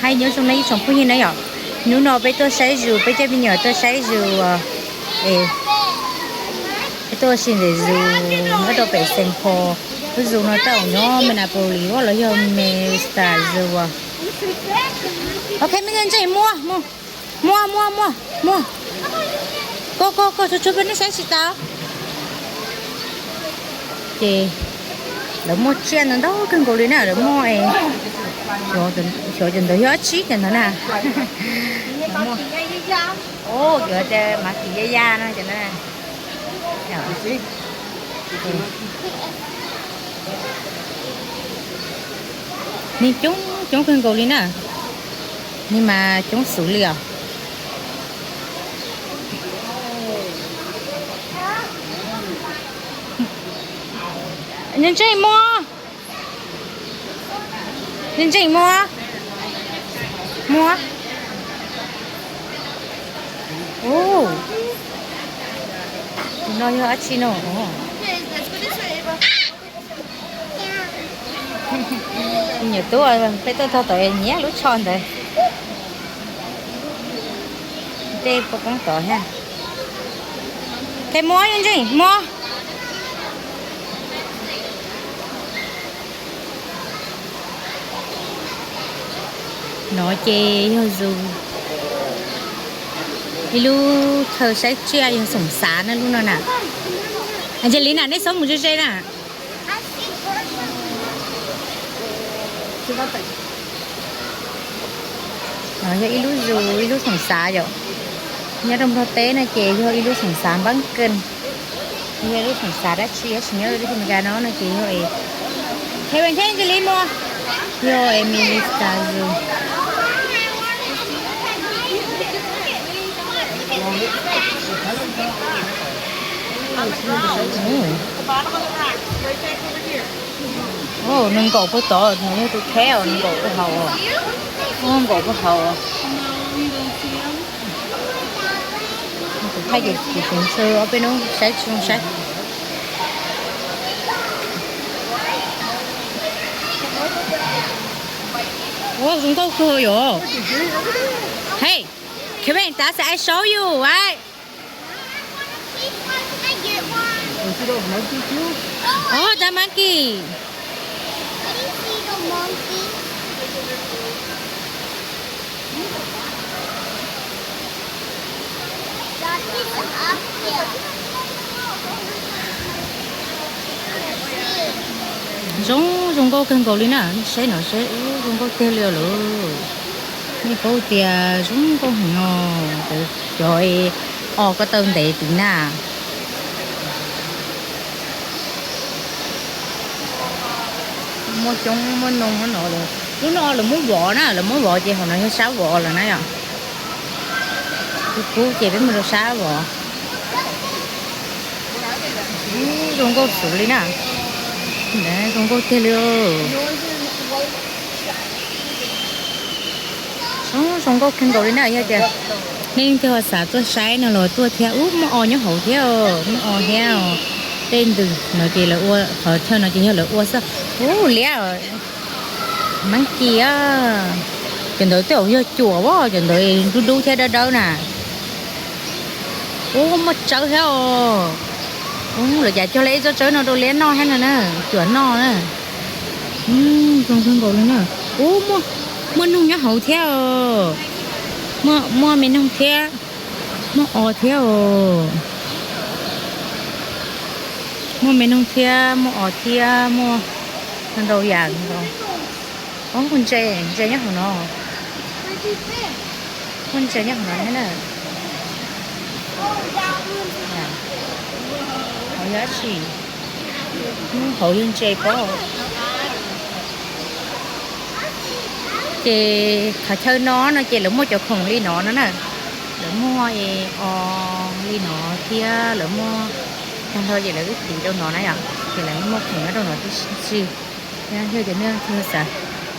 Hais nyob zoo nej ib tsoom phooj ywg na yom, hnub no peb tuaj saib zus, peb coj me nyuam tuaj saib zus, es peb tuaj ua si ntawm zus nyob rau pem Saint Paul. Lub zus no tab ua nyob Minneapolis los yog Minnesota zus. Ok, me ntseej, muab, muab, muab, muab, muab. Koj, koj, koj, tshuav, tshuav peb nej saib tsis tau. Ces lawv muaj tsiaj ntau ntau kawg nkaus li na, lawv muaj, xyov cov ntawd yog dab tsi cov ntawd na. Lawv muaj, o, cov tias monkey ya ya no cov na. Neeg coob coob kawg nkaus li na, neeg mas coob xwb li os. Ntseej, ntseej muab, ntseej, ntseej muab, muab. Tus no yog dab tsi no? Nyuam tub, peb tuaj txog tod nyiam lub tsho ntawd. Dej poob poob tod thiab. Qhia muab, ntseej, muab. No ces yog zus ib lub chaw saib tsiaj yog xoom xav na lub no na. Angelina, nej xob mus ze ze na. No yog ib lub zus ib lub xoom xav yom. Nyob rau Nplog teb no ces yog ib lub xoom xav npab kawg, yog ib lub xoom xav dab tsi, tab sis nyob rau teb chaws Amelikas no no ces yog, Kevin thiab Angelina, yog Minnesota zus. Nees nkaum puag tod, nws yog tus theb os, nees nkaum puag hauv, nees nkaum puag hauv. Kuv thaij ces kuv tseem ntshaw ob peb hnub saib tsis zoo saib. Ua zoo nkauj kawg yom. Hey, Kevin, that's I show you, right? Oh, the monkey. Zoo, zoo nkauj kawg nkaus li na, nej saib no seb, zoo nkauj tiag li os lawm. Nej paub tias zoo nkauj heev os, cov os ko taw ntev tid na. Muaj coob muaj ntoo no lawm. Lub no lawv muab vov na, lawv muab vov ces hauv no yog sab vov lawm na yom. Kub kub ces peb mus rau sab vov. Zoo nkauj xwb li na. Zoo nkauj tiag li. Zoo, zoo nkauj kawg nkaus li na, yog tias nej leej twg ho xav tuaj saib no los tuaj thiab. Ub, muaj os nyob hauv thiab, muaj os thiab. Tej ntws no ces lawv ua, qhov chaw no ces yog lawv ua xwb. Ub, liab, monkey, cov ntawd tej zaum yog cuam as, cov ntawd dub dub thiab dawb dawb na. Ub, muaj tsawb thiab os. Ub, lawv cas cog li ib tsob tsawb no rau liab noj thiab no na, cuam noj na. Zoo kawg nkaus li na. Ub, muaj noog nyob hauv thiab os. Muaj me noog thiab, muaj os thiab os. Muaj me noog thiab, muaj os thiab, muaj ntau yam nkaus. Muaj ntses, ntses nyob hauv no. Muaj ntses nyob hauv no thiab na. Hauv yog dab tsi? Hauv yog ntses pob. Ces qhov chaw no no ces lawv muaj cov khoom li no no na. Lawv muaj os li no thiab lawv muaj tag nrho ces lawv wb tiv rau no na yom, ces lawv muaj khoom nyob rau no tib si. Yog tias nej xav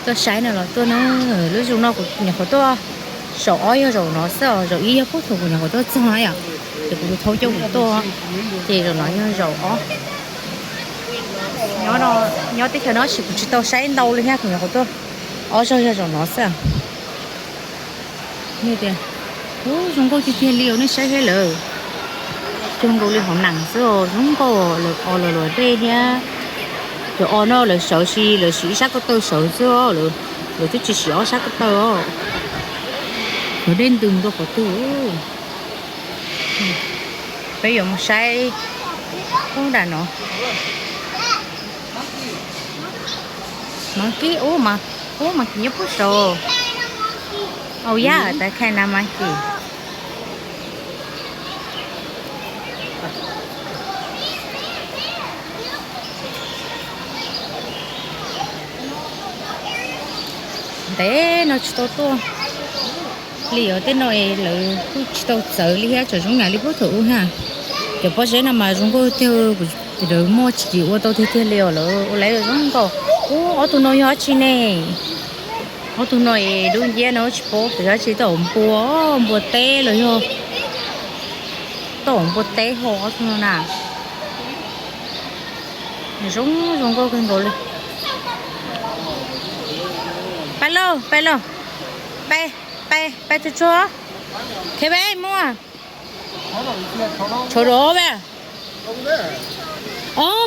tuaj saib no los tuaj na. Lub zoo no kuv nyuam qhuav tuaj, zaum ob yog zaum no xwb os, zaum ib yog puag thaum kuv nyuam qhuav tuaj txog na yom, ces kuv tus thaub coj kuv tuaj, ces zaum no yog zaum ob. Nyob teb chaws no tab sis kuv tsis tau saib ntau li thiab, kuv nyuam qhuav tuaj ob zaug yog zaum no xwb. Tias, ub, zoo nkauj tiag tiag li os, nej saib thiab lawm. Zoo nkaus li hauv neeg xwb os, zoo nkauj, lawv o los luag dej thiab. Cov o no lawv sawv si, lawv siv ib sab ko taw sawv xwb os, lawv twb tsis siv ob sab ko taw os. Luag dej ntws mus rau qhov twg. Peb yuav mus saib ub nram no. Monkey, ub, monkey nyob puag saud. Oh yeah, that kind of monkey. Ntev no tsis tau tuaj li os, tej no es lawv kuj tsis tau txawv li thiab, tseem zoo yam li puag thaum ub thiab. Cov pob zeb no mas zoo nkauj tiag, kuv lawv muaj tsis ua tau tiag tiag li os, lawv ua lawv zoo nkauj. Ub, ob tug no yog dab tsi ne? Ob tug no es dub nciab no tsis paub xyov yog dab tsi, tej zaum npua, npua teb los yog, tej zaum npua teb ho ob tug no na. Zoo, zoo nkauj kawg nkaus li. Pab lauj, pab lauj, pab, pab, pab tsuag tsuag. Khe ve muaj. Tshuav rau ve.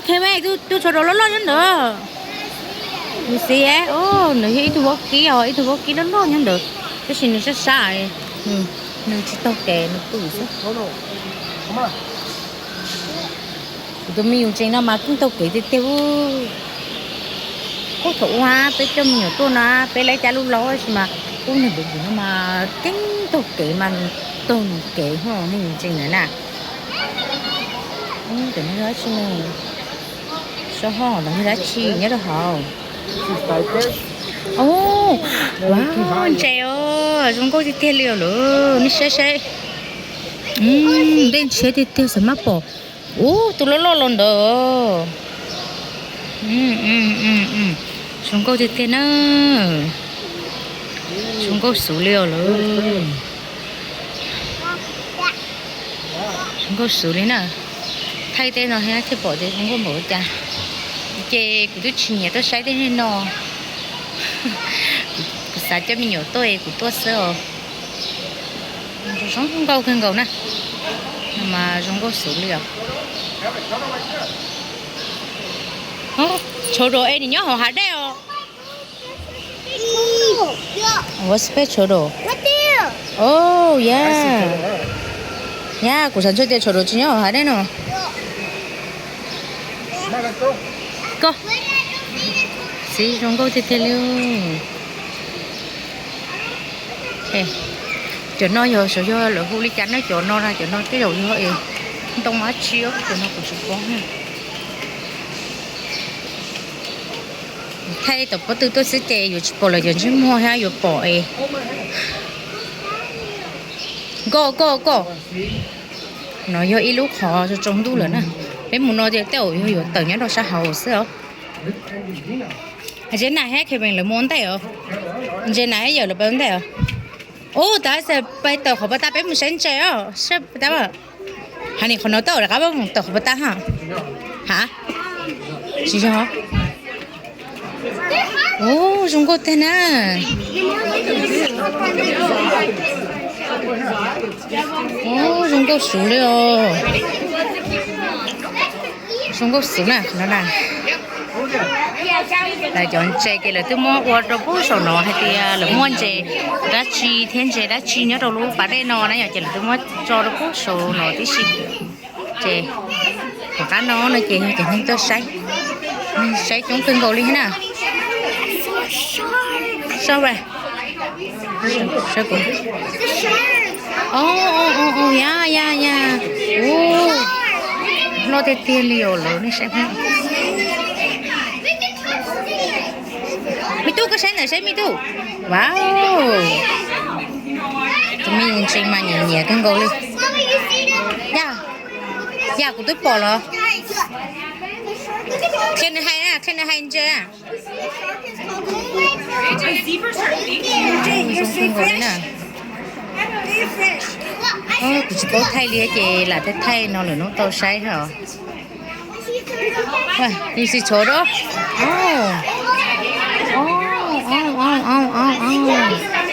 Khe ve, tus tshuav rau loj loj nyob ntawd. Nws xis, nws yog ib tug vaub kib os, ib tug vaub kib loj loj nyob ntawd, tab sis nws sab sab, nws tsis taug kev, nws pw xwb. Kuv tus me nyuam ntseeg no mas keej taug kev tiag tiag. Ub, thaum ub peb coj me nyuam tuaj no, peb laib cab lub laub tab sis mas ub, niag npawg ntxwg no mas keej taug kev mas nws taug nws kev, me nyuam ntseeg ntawd na. Cov no yog dab tsi ne? Saub hov no yog dab tsi nyob rau hauv? Ub, ntses os, zoo nkauj tiag tiag li os lawm, nej saib saib. Dej ntshiab tiag tiag, xav maj pom. Ub, tus loj loj los ntawd. Zoo nkauj tiag tiag na. Zoo nkauj xwb li os lawm. Zoo nkauj xwb li na. Thaij tej no thiab thiaj pom tias zoo nkauj npaum li cas. Ces kuv twb tsis nyiam tuaj saib tej no. Kuv xav coj me nyuam tuaj es kuv tuaj xwb os. Zoo nkauj kawg nkaus na. Mas zoo nkauj xwb li os. Tshuav rau es nws nyob hauv hav dej os. What's pet turtle? Oh yeah. Yeah, kuv xav ntshai tias turtle tsis nyob hauv hav dej no. Koj, xib zoo nkauj tiag tiag li. Cov no yog xyov yog lawv hu li cas na, cov no na, cov no tej zaum yog es ntoo dab tsi, cov no kuv tsis paub. Thaij tom pob tw tuaj xwb ces yuav tsis pom lawv cov ntsej muag thiab, yuav pom es. Koj, koj, koj. No yog ib lub qhov tsaus ntuj lawm na. Peb mus no ces tej zaum yog yuav tawm nyob rau sab hauv xwb os. Ntses nas thiab Kevin lawv mus ua ntej os. Ntses nas thiab yawm lawv pais ua ntej os. Ub, tab sis pais tawm qhov pas tas peb mus saib ntses os, saib pas tas. Has nis qhov no tau rov qab mus tawm qhov pas tas ha. Ha? Tsis yog. Ub, zoo nkauj tiag na. Ub, zoo nkauj xwb li os. Zoo nkauj xwb na qhov no na. Lawv cov ntses ces lawv twb muab ua rau puag saum no hais tias lawv muaj ntses dab tsi thiab ntses dab tsi nyob rau lub pas dej no na yom, ces lawv twb muab tso rau puag saum no tib si. Ces tom qab no no ces yog cov neeg tuaj saib, saib coob kawg nkaus li thiab na. Saib kuv. O, o, o, ya, ya, ya. Ub, loj tiag tiag li os lawv, nej saib. Me tub, koj saib ntawm, saib me tub. Wow. Tus me nyuam ntseeg mas nyiam nyiam kawg nkaus li. Ya, ya, kuv twb pom los. Qhia nws hais na, qhia nws hais ntses. Zoo kawg nkaus li na. Kuv tsis paub thaij li ces lam thaij thaij no lwm hnub tau saib os. Tus xis tshuav rau.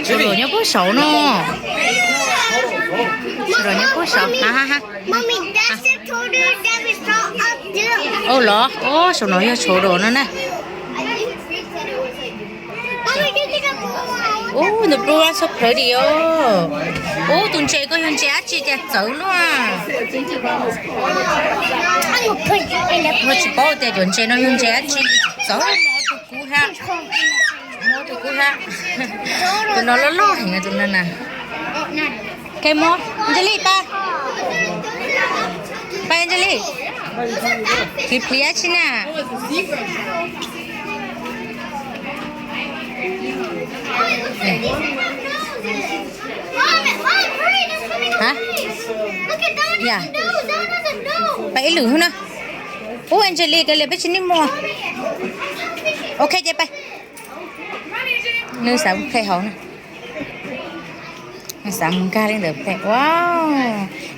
Tshuav luam nyob puag saud no. Sawv daws nyob puag saud. Ha ha ha. Ua los, ua saum no yog saum dos no na. Ub, the blue one so pretty os. Ub, tus ntses ko yog ntses dab tsi cas txawv luaj? Ua tsis paub tias cov ntses no yog ntses dab tsi, txawv, muab tus kub hab. Muab tus kub hab. Tus no loj loj heev tus no na. Khe muab Angelis pab. Pab Angelis. Pliv pliv dab tsi na. Ha, ya. Pab ib lwm hub na. Ub, Angelis, kav liam peb tsis niaj muag. Ok ces pab. Nws xav phem hauv na. Nws xav mus nkag li ntawd phem. Wow.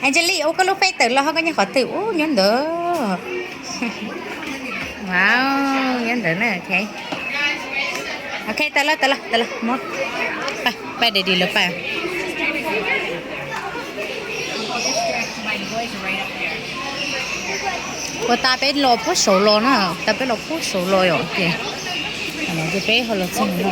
Angelis, ua koj lub peb tawm los ho koj nyob qhov twg? Ub, nyob ntawd. Wow, nyob ntawd na. Ok. Ok, tawm los, tawm los, tawm los, muab. Pab, pab daddy lawv pab. Ua tas peb los puag saud los na, tas peb los puag saud los yom, ces, ces peb ho los txog no.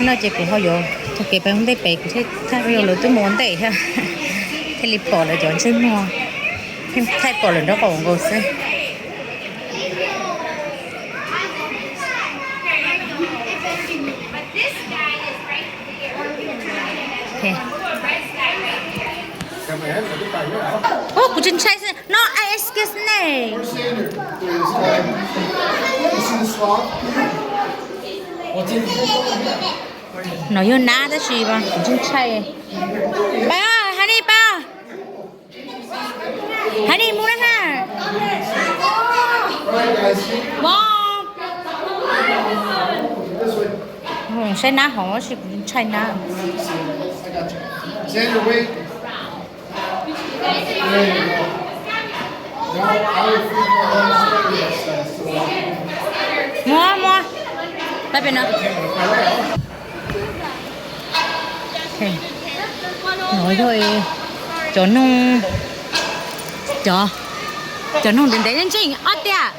No ces kuv ho yuav txog kev peb ua ntej pem, kuv thiaj thaij video lawv twb mus ua ntej thiab, thiaj li pom lawv cov ntsej muag, thaij pom lawv nraub qaum nkaus xwb. Ub, kuv tsis ntshai xwb. No, I excuse me. No yog nab tab sis kuv tsis ntshai. Pab, Honey, pab. Honey, mus na ha. Mom. Saib nab hov tab sis kuv tsis ntshai nab. Muab, muab. Pab pem no. No yog cov noog, cov, cov noog ntev ntev ntseeg ob tiag.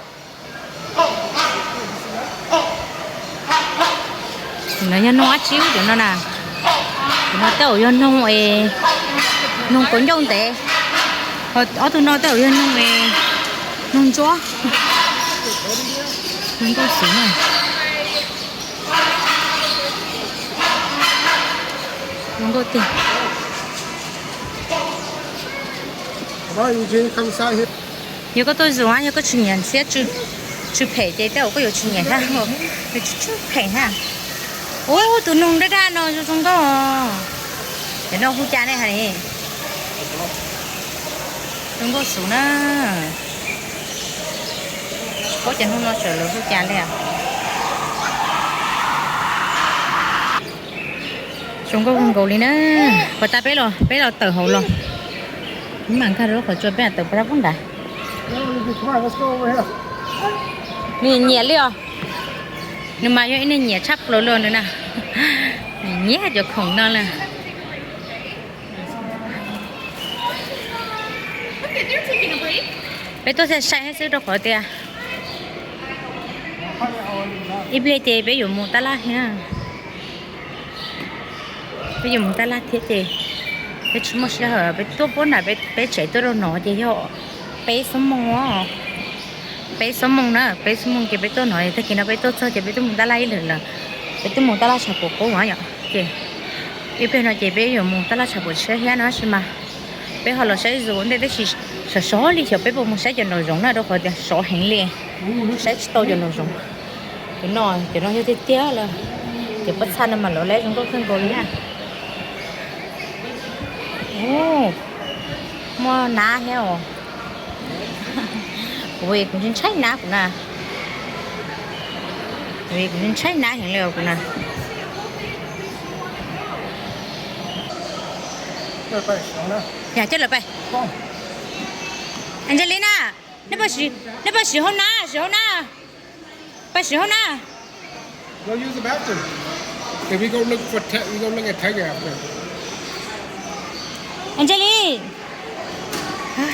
No yog noog dab tsi cov no na? Cov no tej zaum yog noog, noog kaus ncauj ntev. Ho ob tug no tej zaum yog noog, noog ntsuab. Noog nkauj xwb na. Noog nkauj tiag. Yog koj tuaj zoo, yog koj tsis nyiam siab tsw phem ces tej zaum koj yuav tsis nyiam thiab, yuav tsw tsw phem thiab. Ub, tus noog daj daj no zoo zoo nkauj. Cov no hu cas ne ha ni? Zoo nkauj xwb na. Tsis paub cov noog no tseem lawv hu cas li. Zoo nkauj kawg nkaus li na. Puas tas peb los, peb los tawm hauv los? Mam nkag rau lub qhov tsua peb mam tawm pab nrad. Nws nyiam li os. Nws mas yog ib neeg nyiam tshaj plaws li nws na. Nws nyiam cov khoom no na. Peb tuaj sai sai xwb rau qhov tias ib pliag ces peb yuav mus tab laj thiab. Peb yuav mus tab laj thiab ces peb tsis muaj sij hawm, peb tuaj puag nram peb tsev tuaj rau no ces yog peb xuab moos, peb xuab moos na, peb xuab moos ces peb tuaj no, tag kis no peb tuaj txog ces peb tuaj mus tab laj ib lwm lawm. Peb tuaj mus tab laj tshav puam qub no yom, ces ib pliag no ces peb yuav mus tab laj tshav puam tshiab thiab no tab sis mas peb ho los saib zoo ua ntej tab sis sov sov li xyov peb puas mus saib cov nraum zoov na rau qhov tias sov heev li, saib tsis tau cov nraum zoov. Cov no, cov no yog tiag tiag lawm, cov pob txha no mas lawv lab zoo nkauj kawg nkaus li na. Ub, muaj nab thiab os. Kuv, kuv tsis ntshai nab kuv na. Kuv tsis ntshai nab heev li os kuv na. Yog coj lawv pais. Angelina. Nej pab siv, nej pab siv hauv na, siv hauv na. Pab siv hauv na. Go use the bathroom. Then we go look for Te-, we go look at Tiger after. Anjali.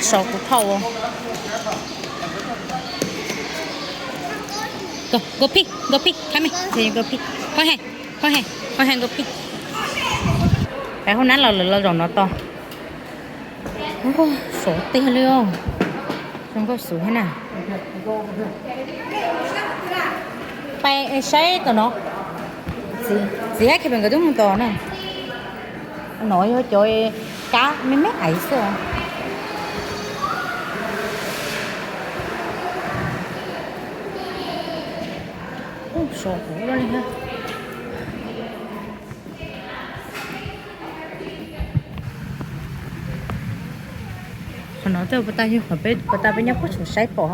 Sov kuv phauj. Go, go pee, go pee, come here, go pee. Go ahead, go ahead, go ahead, go pee. Peb hauv na los lawm los zaum no tos. Sov tiag li os. Zoo nkauj xwb thiab na. Peb saib tom no. Txiv, txiv hab Kevin nkawd twb mus tom na. No yog cov kab me me aiv xwb. Sov kuv li thiab. Qhov no twb puas tas yog qhov peb, puas tas peb nyob puag saum saib pom.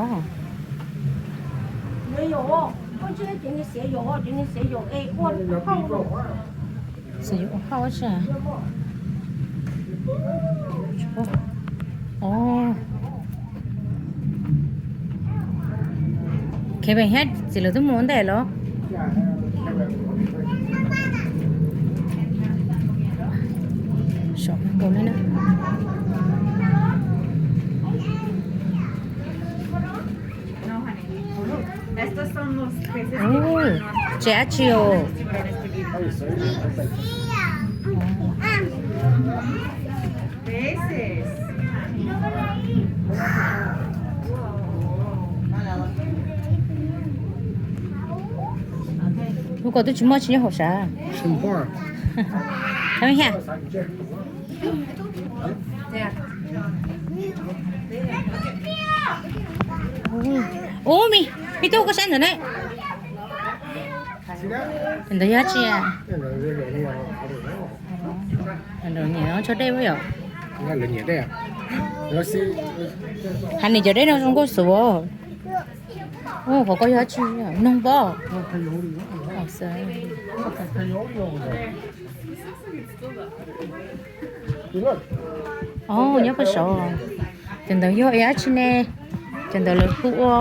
Xav yuav ua hauj tsi. Kevin thiab txiv lawv twb mus ua ntej los. Sov kawg nkaus li na. Ub, tsev dab tsi os? Lub ko twb tsis muaj tsis nyob hauv sav. Ub, me, me tub koj saib ntawm ne. Ntawd yog dab tsi? Nyiam tsho dej yom. Has nim cov dej no zoo nkauj xwb. Ub, qhov ko yog dab tsi? Noog pob. Os, nyob pem saud. Cov ntawd yog dab tsi ne? Cov ntawd lawv hu ua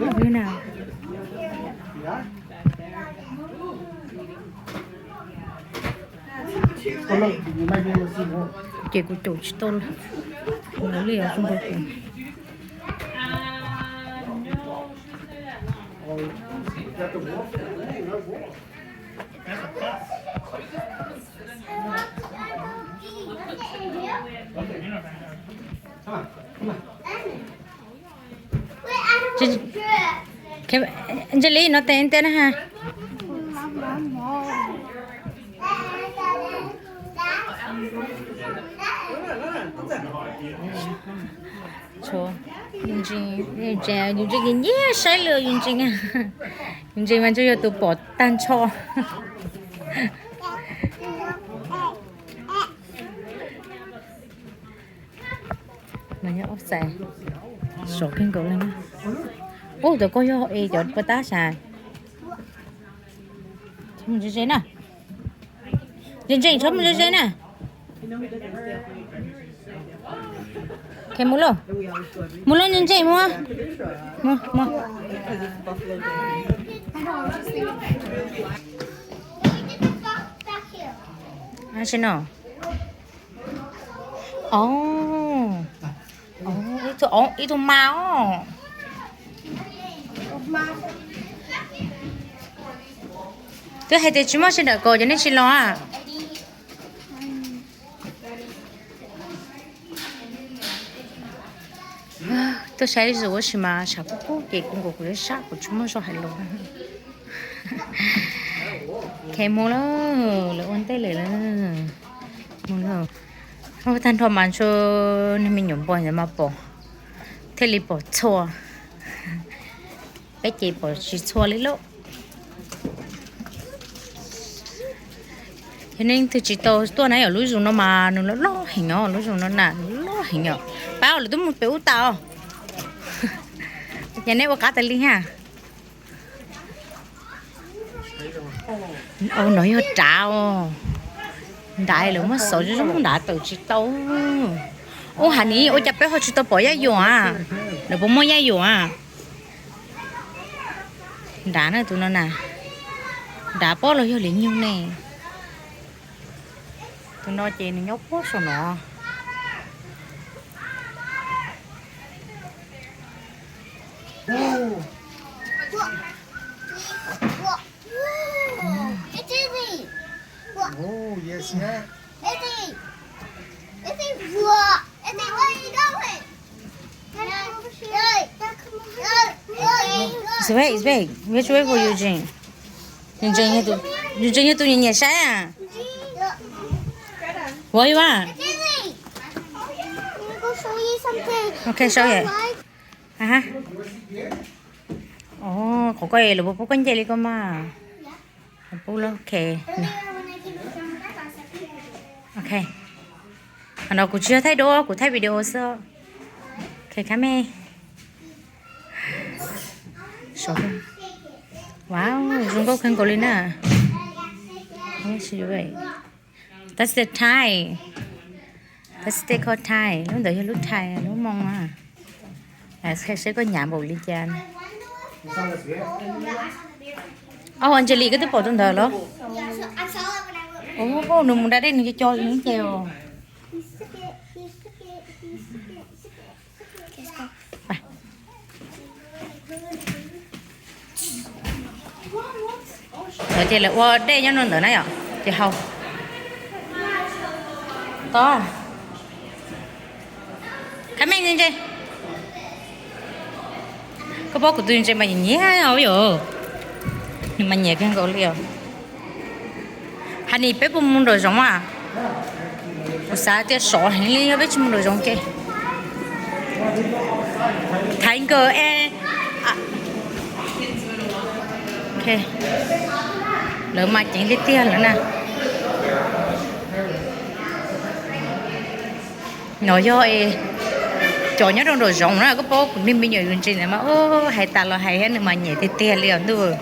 maj li na. Ces kuv caum tsis tau li os, zoo nkaus kuv. Ntshe li no tes ntiag na ha. Yus ntseeg, yus ntseeg nyiam saib li yus ntseeg. Yus ntseeg mas ntshe yog tus pom tag nrho. No yog ub xais, sov kawg nkaus li na. Ub, tus ko yog es cov puas tab sas. Mus ze ze na. Ze ze, txhob mus ze ze na. Mus lauj, mus lauj, ze ze mus. Mus, mus. Dab tsi no? Ib tug mas os. Twb hais tias tsis muaj sawv daws kos ces nej tsis los a. Tuaj saib zoo ua si mas sab kub kub ces kuv nkaus kuv sab sab kuv tsis muaj zog hais lus. Khe mus lawm, lawv ua ntej lawm. Mus lawm. Tag nrho mas ntshe niag me nyuam npua ntawd mas pom, thiaj li pom txhua. Peb ces pom tsis txhua li lauj. Yog nej twg tsis tau tuaj na yom, lub zoo no mas nws loj loj heev os, lub zoo no na loj heev os. Pab lawv twb mus pem ub tas os. Ces nej ua qab tas li ha. Au, no yog rab os. Nrad lawv muab xov zoo zoo nrad tawm tsis tau. Ub, ha ni ua cas peb ho tsis tau pom yaj yuam a? Lawv puas muaj yaj yuam? Nrad na, tus no na. Nrad pob los yog li nyug ne. Tus no ces nws nyob pob saum no. It's big, it's big. Which way for you, Jane? Yus ntseeg yog tus nyiam nyiam saib a. Ua ib a. Ok, sau yam. Qhov ko lawv puas pub koj nce li ko mas? Pub lawm, ok. Ok. Qhov no kuv tsis yog thaij duab, kuv thaij video xwb. Ok, khab me. Wow, zoo nkauj kawg nkaus li na. That's the Thai. That's the called Thai. Lub ntawd yog lub Thai, lub Hmoob na. Saib koj hnyav npaum li cas. Au, Angelique, koj twb pom tus ntawd los? Ua, nws mus da dej nws co co li ces os. Lawv ces lawv ua dej nyob rau ntawd na yom, ces haus. Tod. Khab me ntse. Koj paub kuv tus ntses mas nyiam nyiam os yom. Nws mas nyiam kawg nkaus li os. Honey, peb puas mus nraum zoov a? Kuv xav tias sov heev li yog peb tsis mus nraum zoov ces. Thaiv nkawd e. Lawv mas ceev tiag tiag lawm na. No yog cov nyob rau nraum zoov na, koj paub kuv niag me nyuam yus ntses ntawd mas hais tas los hais thiab nws mas nyiam tiag tiag li os ntuj.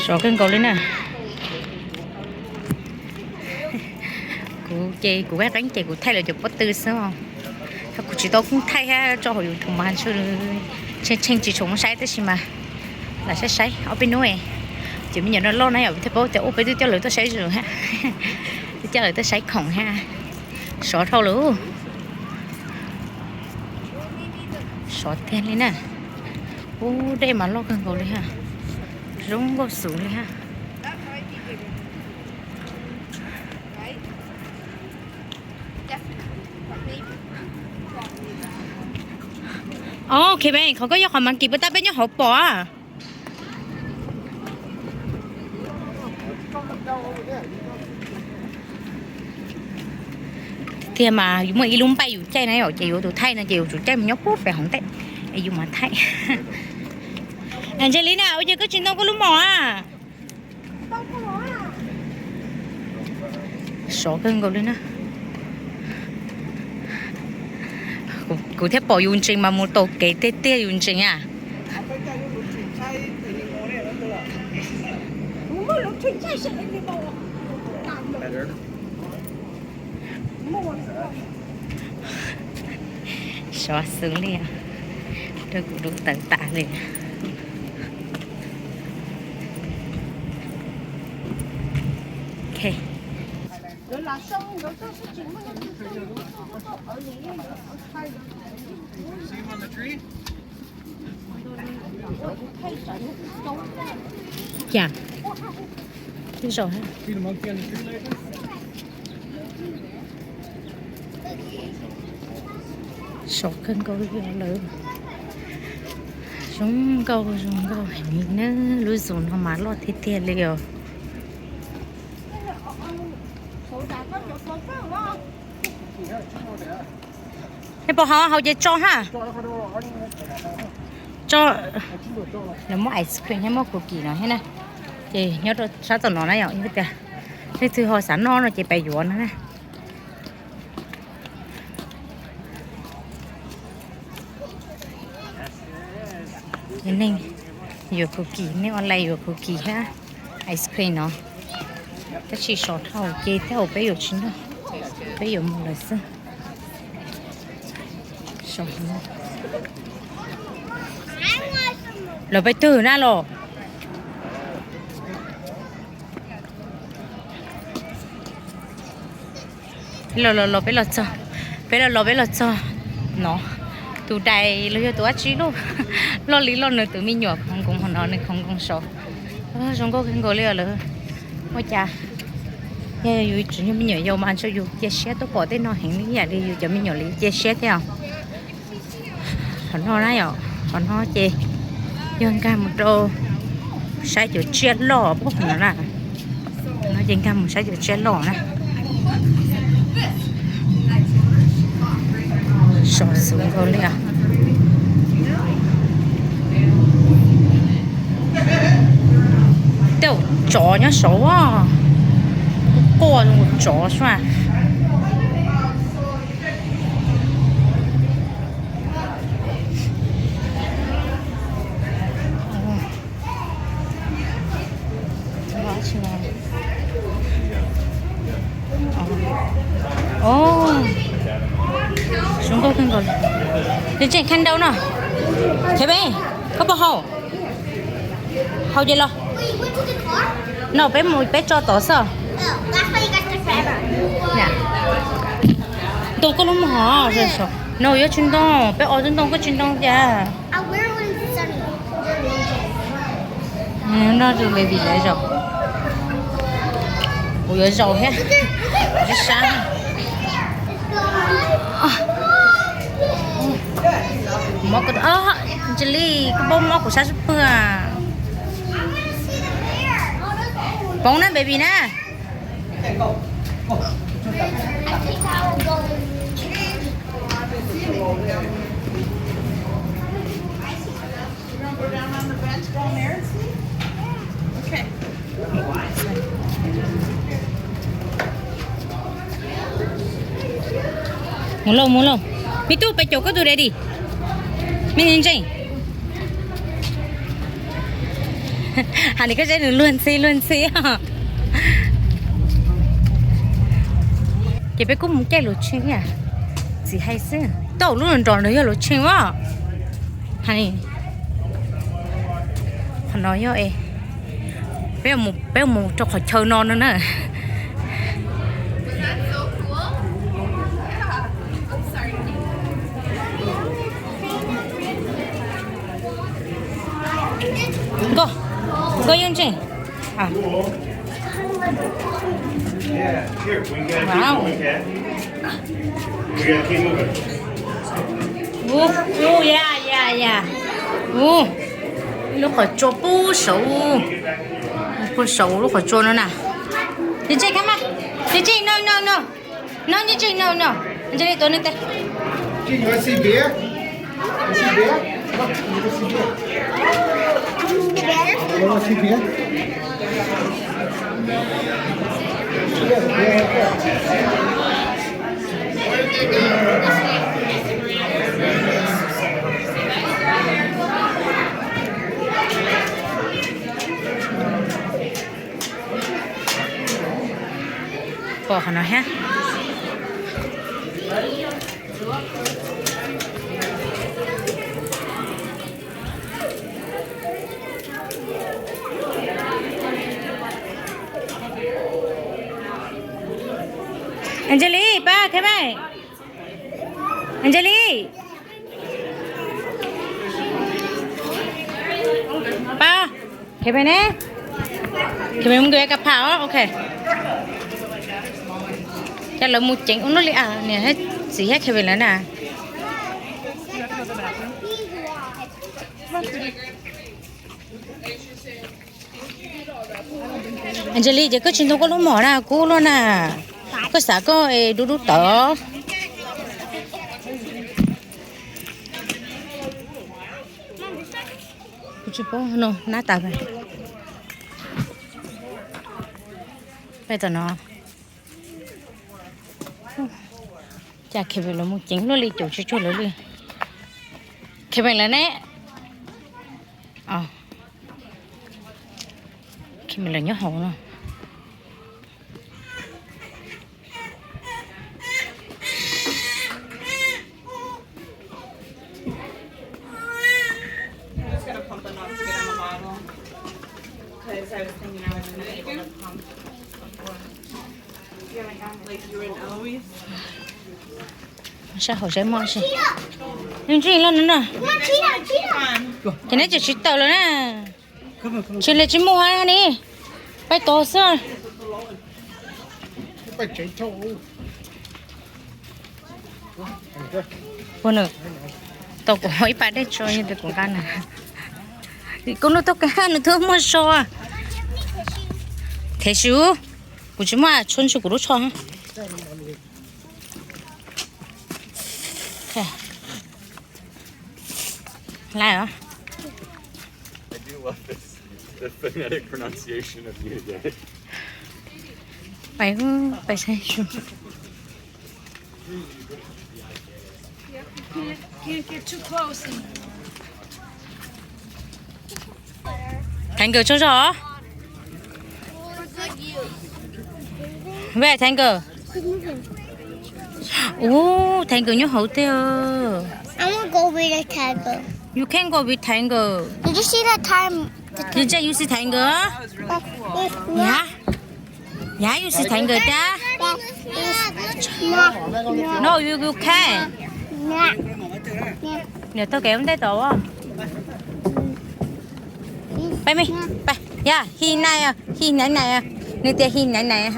Sov kawg nkaus li na. Kuv ces kuv qeeb qeeb ces kuv thaij lawv cov pob tw xwb os. Kuv tsis tau koob thaij thiab tso hauv YouTube mas tshee tshee tsis tshua muaj saib tab sis mas lam saib saib ob peb hnub. Cov me nyuam no loj na yom, thiaj paub tias ua peb twb coj lawv tuaj saib zoo thiab, twb coj lawv tuaj saib khoom thiab. Sov dhau lawm. Sov tiag li na. Ub, dej mas loj kawg nkaus li ha. Zoo nkauj xwb li ha. Ok, qhov koj yog qhov monkey puas tab peb nyob hauv pom a. Tiag mas yus muaj ib lub npaij yus caij na yom, ces yuav tus thaij no ces yus tsum caij mus nyob puag pem hauv ntej es yus mam thaij. Angelina, ua cas koj tsis ntoo koj lub mom a? Sov kawg nkaus li na. Kuv thiaj pom yus ntsees mas mus taus kev tiag tiag yus ntsees a. Sov xwb li, rau kuv lub tawv tas li. Cas? Sov kawg nkaus li lawm. Zoo nkauj, zoo nkauj heev na, lub zoo no mas loj tiag tiag li os. Nej puas haus, haus ces tso ha. Tso, lawv muab ice cream thiab muab cookie no thiab na. Ces nyob rau sab tom no na yom, tias leej twg ho xav noj no ces pais yuav no na. Ces neeg yuav cookie, neeg online yuav cookie thiab ice cream no. Tab sis sov dhau ces tej zaum peb yuav tsis noj, peb yuav mus lawm xwb. Lawv peb twg na los? Los los los peb los txog, peb los los peb los txog no. Tus dais los yog tus dab tsi lauj, loj li loj nws tus me nyuam khoov nkoos hov no, nws khoov nkoos saud. Zoo nkauj kawg nkaus li os lawv. Ua cas yog yus tseem yog me nyuam yaus mas ntshe yus cia siab tuaj pom tej no heev li ib yam li yus cov me nyuam li cia siab thiab os. Qhov no na yom, qhov no ces yog nkag mus rau saib cov tsiaj loj pub no na. No ces nkag mus saib cov tsiaj loj na. Sov xov nkaus li os. Tej tsov nyob saud, quaj quaj zoo tsov sua. Zoo nkauj kawg nkaus li. Nws tseem khaj nrau no. Khev, koj puas haus? Haus ces los. No peb mus peb tso tod xwb. Ntoo koj lub mus hov. No yuav tsis ntoo, peb os tub ntoo koj tsis ntoo cas. No baby lawv zaum. Kuv yuav zaum thiab. Sab sab. Mob, Ntsis Lis, koj paub mob kuv sab sab pwg. Poob na baby na. Mus lauj, mus lauj. Me tub, pes caum koj tus daddy. Me ntseeg. Hais li koj saib nws luag ntxhi luag ntxhi. Ces peb kuj mus caij lus tsheej, txiv hais xwb, tau lub nrog nws yog lus tsheej as. Hais li, qhov no yog, peb mus rau qhov chaw no no na. Nkauj, nkauj yeej ntseeg. Ub, ub, ya, ya, ya. Ub, lub qhov tsua pub saud, pub saud lub qhov tsua no na. Tis tseej khab mas, tis tseej no no no. No, tis tseej no no. Ntshe li tuav nws tes. Pom qhov no thiab. Angelis, pab, khe pab. Angelis, pab, khe pab ne. Khe pab mus kawm ka pham os, ok. Cas lawv mus ceev ua luaj li as, niam thiab txiv thiab khe pab lawv na. Angelis, ces koj tsis ntoo koj lub mom na, kub luaj na. Koj xav koj dub dub tawv. Kuv tsis paub no, nab tas. Peb tom no. Cas khe pab lawv mus ceev luaj li, caum tsis tsuag lawv li. Khe pab lawv ne. Khe pab lawv nyob hauv no. Sab hauv saib muaj tsi. Nws ntsis loj no na. Ces neb tseem tsis tawm lawm na. Tsis li tsis muaj ni. Pais tod xwb. Ua nws tau kuv ib pas dej tso yog tias kuv nqa nws. Kuv nug tau kag nws twb muaj so. Them su, kuv tsis muaj tshuaj ntsug kuv lub tsho. Lawm os. Pais, pais saib su. Thaiv nkawd tsaug zog os. Ve thaiv nkawd. Ub, thaiv nkawd nyob hauv tej. I want to go with the tiger. You can go with thaiv nkawd. Did you see the time? Did you see thaiv nkawd? Yog, yog you see thaiv nkawd tiag. No, you, you can. Nws taug kev ua ntej tod. Pais me, pais. Yog, he nice, he nice nice. Nws tias he nice nice.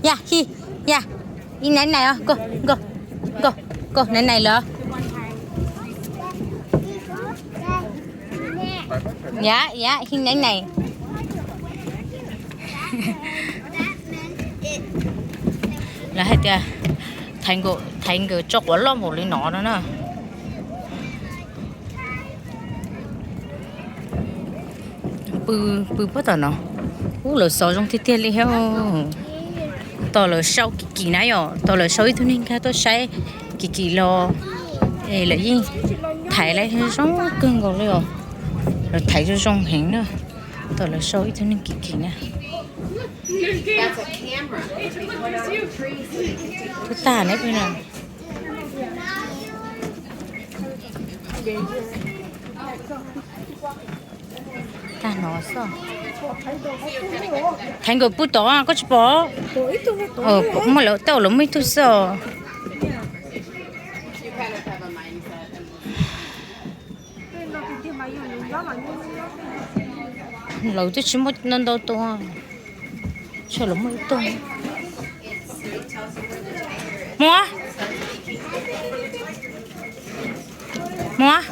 Yog, he, yog, he nice nice os, go, go, go, nice nice lawm. Yog, yog, he nice nice. Lawv hais tias thaiv nkawd, thaiv nkawd tso quav loj npaum li no no na. Pw, pw puag tom no. Ub, lawv xov zoo tiag tiag li thiab. Tos lawv sau kim kim na yom, tos lawv sau ib tug neeg nkag tuaj saib kim kim los, es lawv yeej thaiv lawv zoo kawg nkaus li os. Lawv thaiv zoo zoo heev na. Tos lawv sau ib tug neeg kim kim na. Kuv tag ne pw na. Tag no xwb. Thaiv nkawd pw tod koj tsis pom? Muaj lawv, tej zaum lawv muaj ib tug xwb os. Lawv twb tsis muaj ntau ntau tus. Tshuav lawv muaj ib tug. Muaj, muaj.